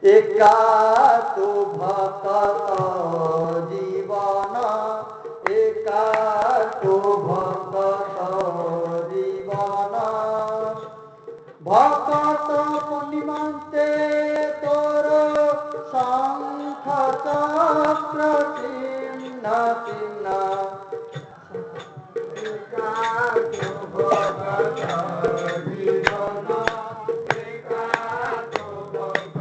ଏକା ତୁ ଭକତ ଜୀବନ, ଏକା ତୁ ଭକତ ଜୀବନ। ଭକତ ନିମନ୍ତେ ତୋର ଶଙ୍ଖ ଚକ୍ର ଚିହ୍ନ ଚିହ୍ନ। ଏକା ତୁ ଭକତ ଜୀବନ, ଏକା ତୁ ଭକତ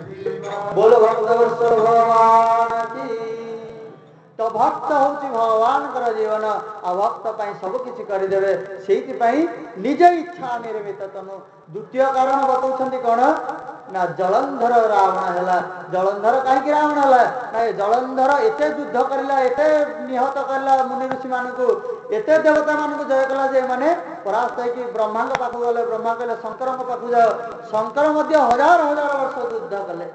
ଜୀବନ। ବୋଲ ଭକ୍ତ ବର୍ଷ ଭଗବାନ କି। ତ ଭକ୍ତ ହଉଛି ଭଗବାନଙ୍କର ଜୀବନ, ଆଉ ଭକ୍ତ ପାଇଁ ସବୁ କିଛି କରିଦେବେ। ସେଇଥିପାଇଁ ନିଜ ଇଚ୍ଛା ନିର୍ମିତ ତନୁ। ଦ୍ୱିତୀୟ କାରଣ ବତାଉଛନ୍ତି କଣ ନା ଜଳନ୍ଧର ରାବଣ ହେଲା। ଜଳନ୍ଧର କାହିଁକି ରାବଣ ହେଲା ନା ଏ ଜଳନ୍ଧର ଏତେ ଯୁଦ୍ଧ କରିଲା, ଏତେ ନିହତ କଲା ମୁନି ଋଷି ମାନଙ୍କୁ, ଏତେ ଦେବତା ମାନଙ୍କୁ ଜୟ କଲା ଯେ ଏମାନେ ପରାସ୍ତ ହେଇକି ବ୍ରହ୍ମାଙ୍କ ପାଖକୁ ଗଲେ। ବ୍ରହ୍ମା କହିଲେ ଶଙ୍କରଙ୍କ ପାଖକୁ ଯାଅ। ଶଙ୍କର ମଧ୍ୟ ହଜାର ହଜାର ବର୍ଷ ଯୁଦ୍ଧ କଲେ,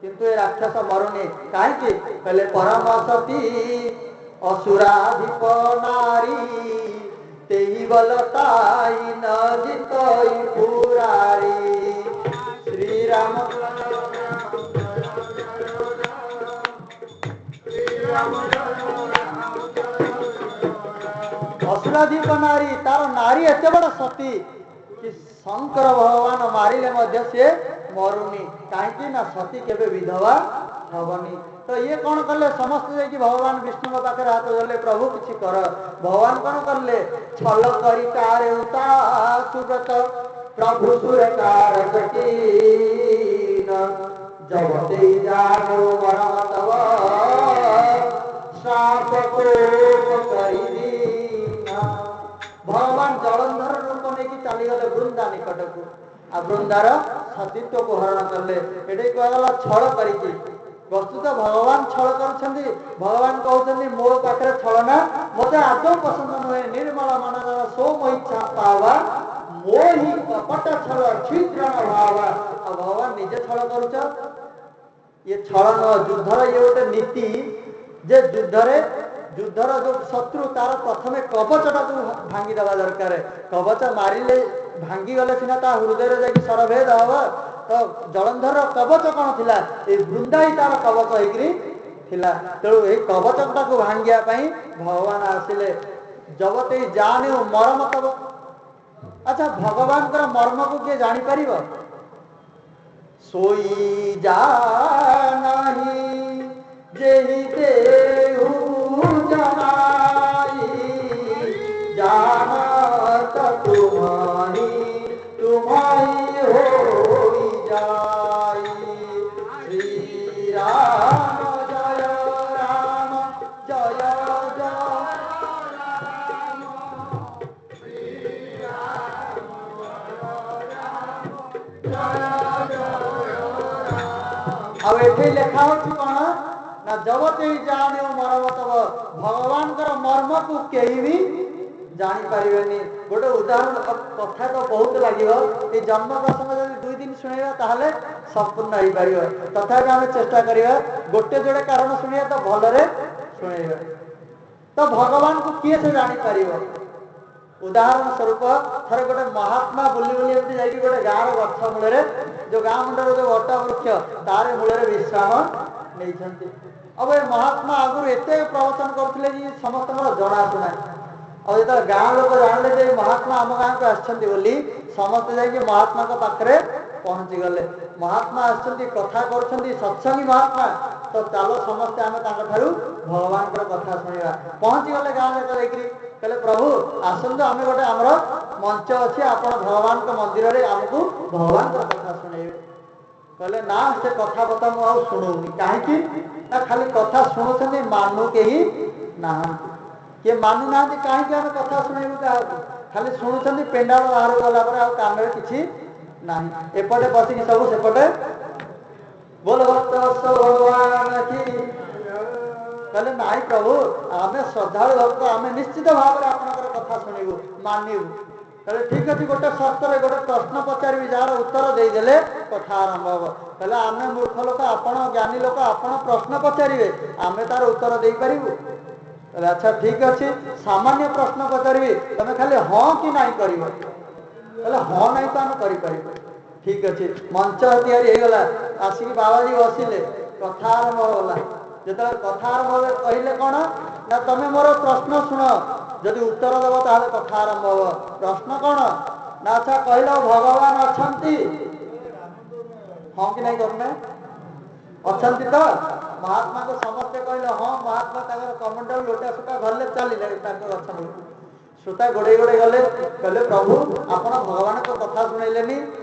କିନ୍ତୁ ଏ ରାକ୍ଷସ ମରୁନି। କାହିଁକି? କହିଲେ ପରମ ସତୀ ଅସୁରାଧିପ ନାରୀ, ତେହି ବଲ ତାଇ ନ ଜିତଇ ପୁରାରୀ। ଶ୍ରୀରାମ ଶ୍ରୀରାମ ଜୟ ରାମ ଜୟ ଜୟ ରାମ। ଅସୁରାଧିପ ନାରୀ, ତାର ନାରୀ ଏତେ ବଡ ସତୀ କି ଶଙ୍କର ଭଗବାନ ମାରିଲେ ମଧ୍ୟ ସିଏ ମରୁନି। କାହିଁକି ନା ସତୀ କେବେ ବିଧବା ହବନି। ତ ଇଏ କଣ କଲେ? ସମସ୍ତେ ଯାଇକି ଭଗବାନ ବିଷ୍ଣୁଙ୍କ ପାଖରେ ହାତ ଧରିଲେ, ପ୍ରଭୁ କିଛି କର। ଭଗବାନ କଣ କଲେ? ଛଲ କରି ତାରେ ଉତା ସୁବ୍ରତ ପ୍ରଭୁ ସୁରକାର କୀନ, ଜଗତେ ଜାନୁ ମରମ ତବ ଶ୍ରାପ କୋପ କରି ଦୀନ। ଭଗବାନ ଜଳନ୍ଧର ରୂପ ନେଇକି ଚାଲିଗଲେ ବୃନ୍ଦା ନିକଟକୁ, ଆଉ ବୃନ୍ଦାର ସତୀତ୍ୱକୁ ହରଣ କଲେ। ଏଠି କୁହାଗଲା ଛଳ କରିକି। ବସ୍ତୁତ ଭଗବାନ ଛଳ କରୁଛନ୍ତି। ଭଗବାନ କହୁଛନ୍ତି ମୋ ପାଖରେ ଛଳନା ମତେ ଆଦୌ ପସନ୍ଦ ନୁହେଁ। ନିର୍ମଳ ମନର ସୋମ ଇଚ୍ଛା ପାବା, ମୋହି କପଟ ଛଳ ଛିଦ୍ର ନ ଭାବା। ଆଉ ଭଗବାନ ନିଜେ ଛଳ କରୁଛ, ଇଏ ଛଳ ନୁହଁ, ଯୁଦ୍ଧର ଇଏ ଗୋଟେ ନୀତି ଯେ ଯୁଦ୍ଧରେ ଯୁଦ୍ଧର ଯୋଉ ଶତ୍ରୁ ତାର ପ୍ରଥମେ କବଚଟାକୁ ଭାଙ୍ଗିଦେବା ଦରକାର। କବଚ ମାରିଲେ ଭାଙ୍ଗିଗଲେ ସିନା ତା ହୃଦୟରେ ଯାଇକି ସରଭେଦ ହବ। ତ ଜଳନ୍ଧରର କବଚ କଣ ଥିଲା? ଏଇ ବୃନ୍ଦା ହିଁ ତାର କବଚ ହେଇକିରି ଥିଲା। ତେଣୁ ଏଇ କବଚଟାକୁ ଭାଙ୍ଗିବା ପାଇଁ ଭଗବାନ ଆସିଲେ। ଜଗତେ ଜାଣେ ମରମ ତବ। ଆଚ୍ଛା, ଭଗବାନଙ୍କର ମର୍ମକୁ କିଏ ଜାଣିପାରିବ? ଶୋଇ ଯା ନାହିଁ ଯେହି ଦେହୁ ଜଣାଇ, ଜାଣତ ତୁମରି ତୁମରି ହୋଇ ଯାଇ। ଶ୍ରୀରାମ ଜୟ ରାମ ଜୟ ଜୟ ରାମ ଶ୍ରୀରାମ ରାମ ଜୟ ଜୟ ରାମ। ଆଉ ଏଠି ଲେଖା ହଉଛି କଣ ନା ଜଗତେ ଜାଣେ ମରମ ତବ। ଭଗବାନଙ୍କର ମର୍ମକୁ କେହି ବି ଜାଣିପାରିବେନି। ଗୋଟେ ଉଦାହରଣ, କଥା ତ ବହୁତ ଲାଗିବ, ଏଇ ଜନ୍ମ ପ୍ରସଙ୍ଗ ଯଦି 2 ଦିନ ଶୁଣେଇବା ତାହେଲେ ସମ୍ପୂର୍ଣ୍ଣ ହେଇପାରିବ। ତଥାପି ଆମେ ଚେଷ୍ଟା କରିବା ଗୋଟେ ଯୋଡ଼େ କାରଣ ଶୁଣିବା ତ ଭଲରେ ଶୁଣେଇବା। ତ ଭଗବାନଙ୍କୁ କିଏ ସେ ଜାଣିପାରିବ? ଉଦାହରଣ ସ୍ୱରୂପ ଥରେ ଗୋଟେ ମହାତ୍ମା ବୁଲି ବୁଲି ଏମିତି ଯାଇକି ଗୋଟେ ଗାଁର ଗଛ ମୂଳରେ, ଯୋଉ ଗାଁ ମୁଣ୍ଡରେ ଯୋଉ ବଟ ବୃକ୍ଷ, ତାର ମୂଳରେ ବିଶ୍ରାମ ନେଇଛନ୍ତି। ଆଉ ଏ ମହାତ୍ମା ଆଗରୁ ଏତେ ପ୍ରବଚନ କରୁଥିଲେ ଯେ ସମସ୍ତଙ୍କର ଜଣାଶୁଣା। ଆଉ ଯେତେବେଳେ ଗାଁ ଲୋକ ଜାଣିଲେ ଯେ ମହାତ୍ମା ଆମ ଗାଁକୁ ଆସିଛନ୍ତି ବୋଲି, ସମସ୍ତେ ଯାଇକି ମହାତ୍ମାଙ୍କ ପାଖରେ ପହଞ୍ଚିଗଲେ। ମହାତ୍ମା ଆସିଛନ୍ତି, କଥା କରୁଛନ୍ତି, ସତ୍ସଙ୍ଗୀ ମହାତ୍ମା, ତ ଚାଲ ସମସ୍ତେ ଆମେ ତାଙ୍କ ଠାରୁ ଭଗବାନଙ୍କର କଥା ଶୁଣିବା। ପହଞ୍ଚିଗଲେ ଗାଁ ଲୋକ ଯାଇକିରି କହିଲେ, ପ୍ରଭୁ ଆସନ୍ତୁ, ଆମେ ଗୋଟେ ଆମର ମଞ୍ଚ ଅଛି, ଆପଣ ଭଗବାନଙ୍କ ମନ୍ଦିରରେ ଆମକୁ ଭଗବାନଙ୍କର କଥା ଶୁଣେଇବେ। କହିଲେ ନା, ସେ କଥା କଥା ମୁଁ ଆଉ ଶୁଣୁନି। କାହିଁକି ନା ଖାଲି କଥା ଶୁଣୁଛନ୍ତି, ମାନୁ କେହି ନାହାନ୍ତି। କିଏ ମାନୁନାହାନ୍ତି, କାହିଁକି ଆମେ କଥା ଶୁଣେଇବୁ କାହାକୁ? ଖାଲି ଶୁଣୁଛନ୍ତି, ପେଣ୍ଡାଳ ବାହାରକୁ ଗଲା ପରେ ଆଉ କାନରେ କିଛି ନାହିଁ, ଏପଟେ ବସିକି ସବୁ ସେପଟେ। ବୋଲ ଭକ୍ତ ଭଗବାନ କି। କହିଲେ ନାଇଁ ପ୍ରଭୁ, ଆମେ ଶ୍ରଦ୍ଧାଳୁ ଭକ୍ତ, ଆମେ ନିଶ୍ଚିତ ଭାବରେ ଆପଣଙ୍କର କଥା ଶୁଣିବୁ, ମାନିବୁ। କହିଲେ ଠିକ ଅଛି, ଗୋଟେ ସର୍ତ୍ତରେ ଗୋଟେ ପ୍ରଶ୍ନ ପଚାରିବି, ଯାହାର ଉତ୍ତର ଦେଇଦେଲେ କଥା ଆରମ୍ଭ ହବ। କହିଲେ ଆମେ ମୂର୍ଖ ଲୋକ, ଆପଣ ଜ୍ଞାନୀ ଲୋକ, ଆପଣ ପ୍ରଶ୍ନ ପଚାରିବେ, ଆମେ ତାର ଉତ୍ତର ଦେଇପାରିବୁ। କହିଲେ ଆଚ୍ଛା ଠିକ ଅଛି, ସାମାନ୍ୟ ପ୍ରଶ୍ନ ପଚାରିବି, ତମେ ଖାଲି ହଁ କି ନାଇଁ କରିବ। କହିଲେ ହଁ ନାଇଁ ତ ଆମେ କରିପାରିବୁ। ଠିକ ଅଛି, ମଞ୍ଚ ତିଆରି ହେଇଗଲା, ଆସିକି ବାବାଜୀ ବସିଲେ, କଥା ଆରମ୍ଭ ହେଲା। ଯେତେବେଳେ କଥା ଆରମ୍ଭ କହିଲେ କଣ ନା, ତମେ ମୋର ପ୍ରଶ୍ନ ଶୁଣ, ଯଦି ଉତ୍ତର ଦବ ତାହେଲେ କଥା ଆରମ୍ଭ ହବ। ପ୍ରଶ୍ନ କଣ ନା, ଆଚ୍ଛା କହିଲ ଭଗବାନ ଅଛନ୍ତି ହଁ କି ନାଇଁ? କରୁନା ଅଛନ୍ତି ତ? ମହାତ୍ମାକୁ ସମସ୍ତେ କହିଲେ ହଁ। ମହାତ୍ମା ତାଙ୍କର କମଣ୍ଡଳ ଲୋଟା ସୂତା ଧରିଲେ, ଚାଲିଲେ ତାଙ୍କ ଗଛ ମୂଳକୁ। ଶ୍ରୋତା ଗୋଡେଇ ଗୋଡେଇ ଗଲେ, କହିଲେ ପ୍ରଭୁ ଆପଣ ଭଗବାନଙ୍କ କଥା ଶୁଣେଇଲେନି।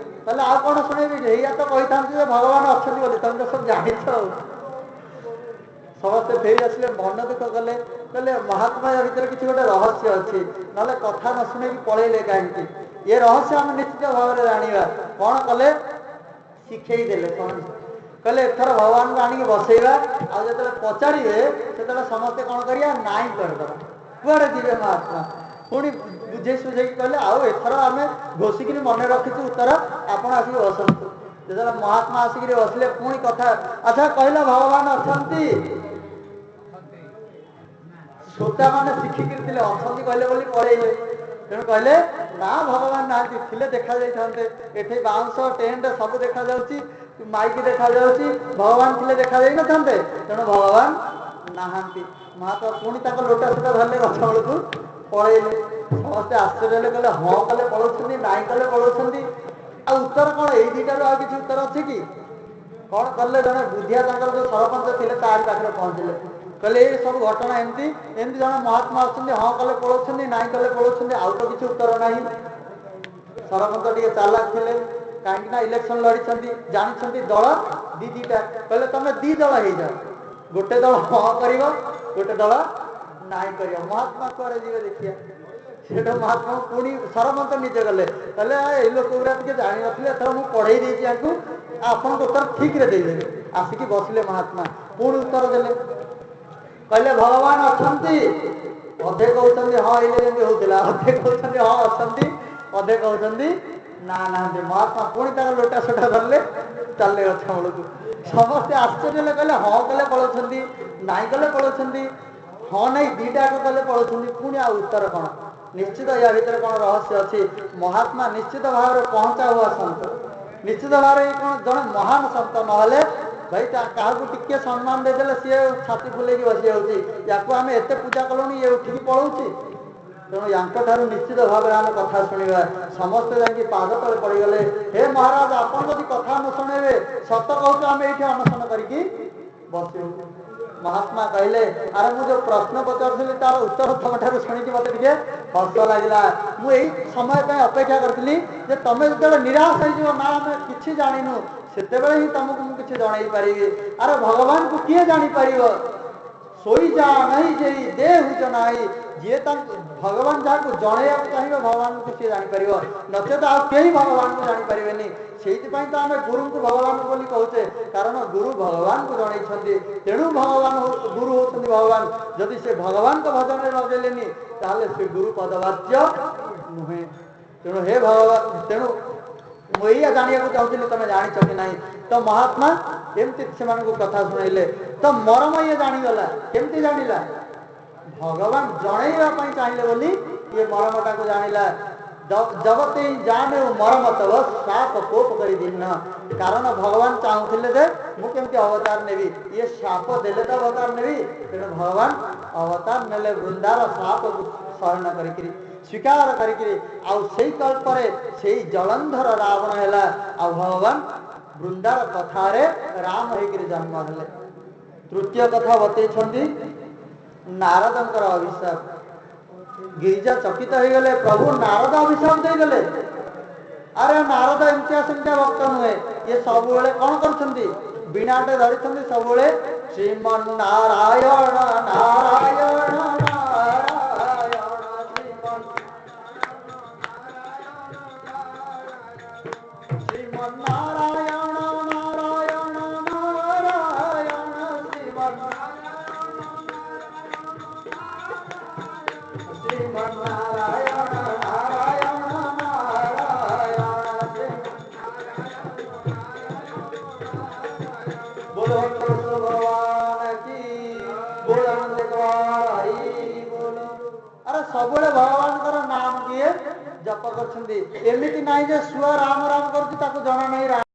କହିଲେ ଆଉ କଣ ଶୁଣେଇବି, ଏଇଆ ତ କହିଥାନ୍ତି ଯେ ଭଗବାନ ଅଛନ୍ତି ବୋଲି, ତମେ ତ ସବୁ ଜାଣିଛ। ଆଉ ସମସ୍ତେ ଫେରି ଆସିଲେ, ମନ ଦୁଃଖ କଲେ, କହିଲେ ମହାତ୍ମା ୟା ଭିତରେ କିଛି ଗୋଟେ ରହସ୍ୟ ଅଛି, ନହେଲେ କଥା ନ ଶୁଣେଇକି ପଳେଇଲେ କାହିଁକି? ଏ ରହସ୍ୟ ଆମେ ନିଶ୍ଚିତ ଭାବରେ ଜାଣିବା। କଣ କଲେ, ଶିଖେଇ ଦେଲେ। କଣ କହିଲେ, ଏଥର ଭଗବାନଙ୍କୁ ଆଣିକି ବସେଇବା, ଆଉ ଯେତେବେଳେ ପଚାରିବେ ସେତେବେଳେ ସମସ୍ତେ କଣ କରିବା, ନାଇଁ କରିଦେବା। କୁଆଡେ ଯିବେ ମହାତ୍ମା? ପୁଣି ବୁଝେଇ ସୁଝେଇକି କହିଲେ ଆଉ ଏଥର ଆମେ ଘୋଷିକିରି ମନେ ରଖିଛୁ ଉତ୍ତର, ଆପଣ ଆସିକି ବସନ୍ତୁ। ଯେତେବେଳେ ମହାତ୍ମା ଆସିକିରି ବସିଲେ, ପୁଣି କଥା, ଆଚ୍ଛା କହିଲ ଭଗବାନ ଅଛନ୍ତି? ଶ୍ରୋତା ମାନେ ଶିଖିକିରି ଥିଲେ, ଅଛନ୍ତି କହିଲେ ବୋଲି ପଳେଇଲେ। ତେଣୁ କହିଲେ ନା ଭଗବାନ ନାହାନ୍ତି, ଥିଲେ ଦେଖା ଯାଇଥାନ୍ତେ। ଏଠି ବାଉଁଶ ଟେଣ୍ଟ ସବୁ ଦେଖାଯାଉଛି, ମାଇକି ଦେଖାଯାଉଛି, ଭଗବାନ ଥିଲେ ଦେଖା ଯାଇନଥାନ୍ତେ, ତେଣୁ ଭଗବାନ ନାହାନ୍ତି। ମହାତ୍ମା ପୁଣି ତାଙ୍କ ଲୋଟା ସୂତା ଧରିଲେ, ଗଛ ବେଳକୁ ପଳେଇଲେ। ସମସ୍ତେ ଆଶ୍ଚର୍ଯ୍ୟ ହେଲେ, କହିଲେ ହଁ କଲେ ପଳଉଛନ୍ତି, ନାଇଁ କଲେ ପଳଉଛନ୍ତି, ଆଉ ଉତ୍ତର କଣ? ଏଇ ଦିଟାରୁ ଆଉ କିଛି ଉତ୍ତର ଅଛି କି? କଣ କଲେ, ଜଣେ ବୁଦ୍ଧିଆ ତାଙ୍କର ଯୋଉ ସରପଞ୍ଚ ଥିଲେ ତାରି ପାଖରେ ପହଞ୍ଚିଲେ, କହିଲେ ଏଇ ସବୁ ଘଟଣା ଏମିତି ଏମିତି, ଜଣେ ମହାତ୍ମା ଅଛନ୍ତି, ହଁ କଲେ ପଳଉଛନ୍ତି, ନାଇଁ କଲେ ପଳଉଛନ୍ତି, ଆଉ ତ କିଛି ଉତ୍ତର ନାହିଁ। ସରପଞ୍ଚ ଟିକେ ଚାଲାକ ଥିଲେ, କାହିଁକି ନା ଇଲେକ୍ସନ ଲଢିଛନ୍ତି, ଜାଣିଛନ୍ତି ଦଳ ଦି ଦିଟା। କହିଲେ ତମେ ଦି ଦଳ ହେଇଯାଅ, ଗୋଟେ ଦଳ ହଁ କରିବ, ଗୋଟେ ଦଳ ନାଇଁ କରିବ। ମହାତ୍ମା କୁଆଡେ ଯିବେ ଦେଖିବା। ସେଟା ମହାତ୍ମା ପୁଣି ସରପଞ୍ଚ ନିଜେ ଗଲେ, କହିଲେ ଏଇ ଲୋକ ଗୁଡ଼ା ଟିକେ ଜାଣିନଥିଲେ, ଏଥର ମୁଁ ପଢେଇ ଦେଇଛି ୟାଙ୍କୁ, ଆପଣଙ୍କ ଉତ୍ତର ଠିକରେ ଦେଇଦେବେ। ଆସିକି ବସିଲେ ମହାତ୍ମା, ପୁଣି ଉତ୍ତର ଦେଲେ, କହିଲେ ଭଗବାନ ଅଛନ୍ତି। ଅଧେ କହୁଛନ୍ତି ହଁ, ଏଇଲେ ଯେମିତି ହଉଥିଲା, ଅଧେ କହୁଛନ୍ତି ହଁ ଅଛନ୍ତି, ଅଧେ କହୁଛନ୍ତି ନା ନାହାନ୍ତି। ମହାତ୍ମା ପୁଣି ତାଙ୍କ ଲୋଟା ସୋଟା ଧରିଲେ, ଚାଲିଲେ ଗଛ ମୂଳକୁ। ସମସ୍ତେ ଆଶ୍ଚର୍ଯ୍ୟ ହେଲେ, କହିଲେ ହଁ କଲେ ପଳଉଛନ୍ତି, ନାଇଁ କଲେ ପଳଉଛନ୍ତି, ହଁ ନାଇଁ ଦିଟା ଯାକ କଲେ ପଳଉଛନ୍ତି, ପୁଣି ଆଉ ଉତ୍ତର କଣ? ନିଶ୍ଚିତ ୟା ଭିତରେ କଣ ରହସ୍ୟ ଅଛି। ମହାତ୍ମା ନିଶ୍ଚିତ ଭାବରେ ପହଞ୍ଚା ହୁଆ ସନ୍ତ, ନିଶ୍ଚିତ ଭାବରେ କଣ ଜଣେ ମହାନ ସନ୍ତ, ନହେଲେ ଭାଇ କାହାକୁ ଟିକେ ସମ୍ମାନ ଦେଇଦେଲେ ସିଏ ଛାତି ଫୁଲେଇକି ବସି ଯାଉଛି, ୟାକୁ ଆମେ ଏତେ ପୂଜା କଲୁଣି ଇଏ ଉଠିକି ପଳଉଛି। ତେଣୁ ୟାଙ୍କ ଠାରୁ ନିଶ୍ଚିତ ଭାବରେ ଆମେ କଥା ଶୁଣିବା। ସମସ୍ତେ ଯାଇକି ପାଦ ତଳେ ପଡିଗଲେ, ହେ ମହାରାଜ ଆପଣ ଯଦି କଥା ନ ଶୁଣେଇବେ, ସତ କହୁଛୁ ଆମେ ଏଇଠି ଅନଶନ କରିକି ବସିବୁ। ମହାତ୍ମା କହିଲେ ଆରେ ମୁଁ ଯୋଉ ପ୍ରଶ୍ନ ପଚାରୁଥିଲି ତାର ଉତ୍ତର ତମ ଠାରୁ ଶୁଣିକି ମତେ ଟିକେ ହସ ଲାଗିଲା। ମୁଁ ଏଇ ସମୟ ପାଇଁ ଅପେକ୍ଷା କରିଥିଲି ଯେ ତମେ ଯେତେବେଳେ ନିରାଶ ହେଇଯିବ ନା ଆମେ କିଛି ଜାଣିନୁ, ସେତେବେଳେ ହିଁ ତମକୁ ମୁଁ କିଛି ଜଣେଇ ପାରିବି। ଆରେ ଭଗବାନଙ୍କୁ କିଏ ଜାଣିପାରିବ? ଶୋଇ ଯା ନାହିଁ ଯେଇ ଦେହୁଛ ନାହିଁ, ଯିଏ ତାଙ୍କୁ ଭଗବାନ ଯାହାକୁ ଜଣେଇବାକୁ ଚାହିଁବେ ଭଗବାନଙ୍କୁ ସିଏ ଜାଣିପାରିବ, ନଚେତ ଆଉ କେହି ଭଗବାନଙ୍କୁ ଜାଣିପାରିବେନି। ସେଇଥିପାଇଁ ତ ଆମେ ଗୁରୁଙ୍କୁ ଭଗବାନ ବୋଲି କହୁଛେ, କାରଣ ଗୁରୁ ଭଗବାନଙ୍କୁ ଜଣେଇଛନ୍ତି, ତେଣୁ ଭଗବାନ ଗୁରୁ ହଉଛନ୍ତି ଭଗବାନ। ଯଦି ସେ ଭଗବାନଙ୍କ ଭଜନରେ ଲଗେଇଲେନି ତାହେଲେ ସେ ଗୁରୁ ପଦବାଚ୍ୟ ନୁହେଁ। ତେଣୁ ହେ ଭଗବାନ, ତେଣୁ ମୁଁ ଏଇଆ ଜାଣିବାକୁ ଚାହୁଁଥିଲି ତମେ ଜାଣିଛ କି ନାହିଁ। ତ ମହାତ୍ମା ଏମିତି ସେମାନଙ୍କୁ କଥା ଶୁଣେଇଲେ, ତ ମରମ ଇଏ ଜାଣିଗଲା। କେମିତି ଜାଣିଲା? ଭଗବାନ ଜଣେଇବା ପାଇଁ ଚାହିଁଲେ ବୋଲି ଇଏ ମରମଟାକୁ ଜାଣିଲା। ଜଗତେ ଜାଣେ ମରମ ତବ ସାପ କୋପ କରି ଦିନ, କାରଣ ଭଗବାନ ଚାହୁଁଥିଲେ ଯେ ମୁଁ କେମିତି ଅବତାର ନେବି, ଇଏ ସାପ ଦେଲେ ତ ଅବତାର ନେବି। ତେଣୁ ଭଗବାନ ଅବତାର ନେଲେ ବୃନ୍ଦାର ସାପକୁ ଶରଣ କରିକିରି, ସ୍ୱୀକାର କରିକିରି। ଆଉ ସେଇ କଳ୍ପରେ ସେଇ ଜଳନ୍ଧର ରାବଣ ହେଲା, ଆଉ ଭଗବାନ ବୃନ୍ଦାର କଥାରେ ରାମ ହେଇକିରି ଜନ୍ମ ହେଲେ। ତୃତୀୟ କଥା ବତେଇଛନ୍ତି ନାରଦଙ୍କର ଅଭିଶାପ। ଗିରିଜା ଚକିତ ହେଇଗଲେ, ପ୍ରଭୁ ନାରଦ ଅଭିଶାପ ଦେଇଗଲେ। ଆରେ ନାରଦ ଏମିତିଆ ସେମିତିଆ ଭକ୍ତ ନୁହେଁ, ଇଏ ସବୁବେଳେ କଣ କରୁଛନ୍ତି? ବୀଣାଟେ ଧରିଛନ୍ତି, ସବୁବେଳେ ଶ୍ରୀମନ ନାରାୟଣ ନାରାୟଣ ନାରାୟଣ ଶ୍ରୀମନ ଶ୍ରୀମନ ନାରାୟଣ ନାରାୟଣ ନାରାୟଣ ଶ୍ରୀମନ ଶ୍ରୀମନ ନାରାୟଣ ନାରାୟଣ ନାରାୟଣ ବୋଲ କୃଷ୍ଣ ଭଗବାନ କି ବୋଲ, ଆନନ୍ଦ ହରି ବୋଲ। ଆରେ ସବୁବେଳେ ଭଗବାନଙ୍କର ନାମ କିଏ ଜପ ଜପ କରୁଛନ୍ତି। ଏମିତି ନାହିଁ ଯେ ଶୁଆ ରାମ ରାମ କରୁଛି, ତାକୁ ଜଣା ନାହିଁ ରାମ।